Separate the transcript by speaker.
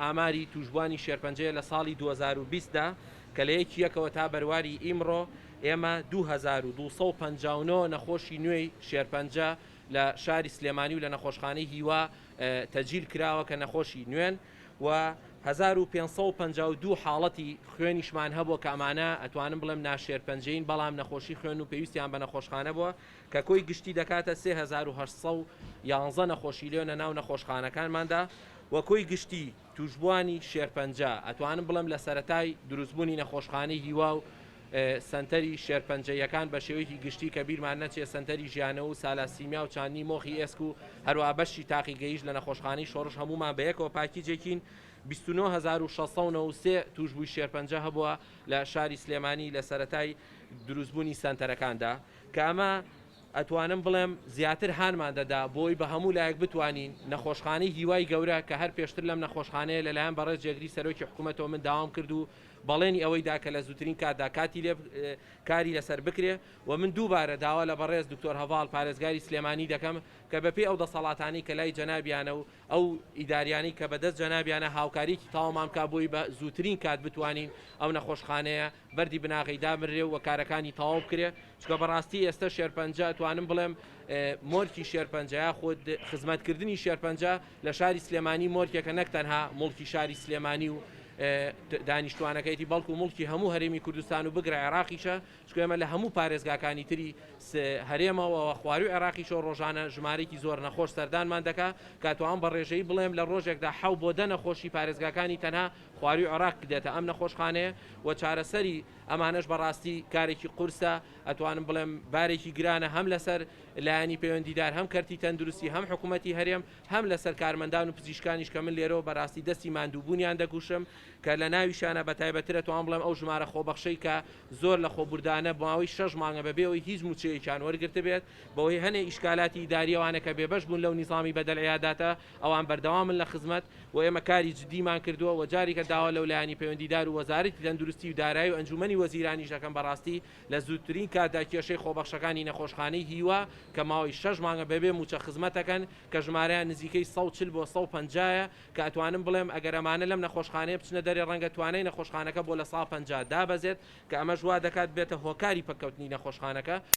Speaker 1: ئاماری تووشبووانی شێرپەنجەیە لە ساڵی 2020 دا کە لە یەکی یەکەوە تا بەرواری ئیمڕۆ ئێمە 2259 نەخۆشی نوێی شێرپەنجە لە شاری سلێمانی و لە نەخۆشخانەی هیوا تەجیل کراوە کە نەخۆشی نوێن و 1552 حاڵەتی خوێنیشمان هەبووە کە ئەمانە ئەتوانم بڵێم ناشێرپەنجەین بەڵام نەخۆشی خوێن و پێویستیان بە نەخۆشخانە بووە کە کۆی گشتی دەکاتە 3811 نەخۆشی لێنە ناو نەخۆشخانەکانماندا و کۆی گشتی تووشبووانی شێرپەنجە ئەتوانم بڵێم لە سەرەتای دروستبوونی نەخۆشخانەی هیوا و سەنتەری شێرپەنجەیەکان بە شێوەیەکی گشتی کە بیرمان نەچێ سەنتەری ژیانەوە و سالاسیمیا و چاندنی مۆخی ئێسک و هەروەها بەشی تاقیگەیش لە نەخۆشخانەی شۆڕش هەموومان بەیەکەوە پاکیجێکین، 29693 تووشبووی شێرپەنجە هەبووە لە شاری سلێمانی لە سەرەتای دروستبوونی سەنتەرەکاندا کە ئەمە ئەتوانم بڵێم زیاتر هانمان دەدا بۆی بە هەموو لایەک بتوانین نەخۆشخانەی هیوای گەورە کە هەر پێشتر لەم نەخۆشخانەیە لەلایەن بەڕێز جێگری سەرۆکی حکوومەتەوە من داوام کرد و بەڵێنی ئەوەی دا کە لە زووترین کاتدا کاتی لێ کاری لەسەر بکرێ و من دووبارە داوا لە بەڕێز دکتۆر هەڤاڵ پارێزگاری سلێمانی دەکەم کە بەپێی ئەو دەسەڵاتانەی کە لای جەنابیانە و ئەو ئیداریانەی کە بەدەست جەنابیانە هاوکاریەکی تەواومان بکا بۆی بە زووترین کات بتوانین ئەو نەخۆشخانەیە بەردی بناغەی دابنرێ و کارەکانی تەواو بکرێ چونکە بەڕاستی ئێستا شێرپەنجە ئەتوانم بڵێم مۆرکی شێرپەنجە یاخود خزمەتکردنی شێرپەنجە لە شاری سلێمانی مۆرکێکە نەک تەنها موڵکی شاری سلێمانی و دانیشتوانەکەیتی بەڵکو موڵکی هەموو هەرێمی کوردستان و بگرە عێراقیشە چونکە ئێمە لە هەموو پارێزگاکانی تری هەرێمەوە خواروی عێراقیشەوە ڕۆژانە ژمارەیەکی زۆر نەخۆش سەردانمان دەکا کە توام بە ڕێژەیی بڵێم لە ڕۆژێکدا حەو بۆ 10 نەخۆشی پارێزگاکانی تەنها خواروی عێراق دێتە ئەم نەخۆشخانەیە و چارەسەری ئەمانەش بەڕاستی کارێکی قورسە ئەتوانم بڵێم بارێکی گرانە هەم لەسەر لایەنی پەیوەندیدار هەم کەرتی تەندروستی هەم حکوومەتی هەرێم هەم لەسەر کارمەندان و پزیشکانیش کە من لێرەوە بەڕاستی دەستی ماندووبوونیان دەگوشم کە لە ناویشانە بە تایبەتر ئەتوانم بڵێم ئەو ژمارە خۆبەخشەی کە زۆر لە خۆبوردانە ماوەی 6 مانگە بەبێ ئەوەی هیچ مووچەیەکیان وەرگرتبێت بەوەی هەنێ ئیشکالاتی ئیداریەوانە کە بێبەش بوون لەو نیزامی بەدەل عیاداتە ئەوان بەردەوامن لە خزمەت و ئێمە کاری جدیمان کردووە و جارێکە داوا لەو لایەنی پەیوەندیدار و وەزارەتی تەندروستی و دارایی و ئەنجومەنی وەزیرانیش دەکەم بەڕاستی لە زووترین کاتدا کێشەی خۆبەخشەکانی نەخۆشخانەی هیوا کە ماوەی 6 مانگە بەبێ مووچە خزمەتەکەن کە ژمارەیان نزیکەی 140 بۆ 150 کە ئەتوانم بڵێم ئەگەر ئەمانە لەم نەخۆشخانەیە بچنە دەرێ ڕەنگە توانای نەخۆشخانەکە بۆ 50% دابەزێت کە ئەمەش وا دەکات بێتە هۆکاری پەککەوتنی نەخۆشخانەکە.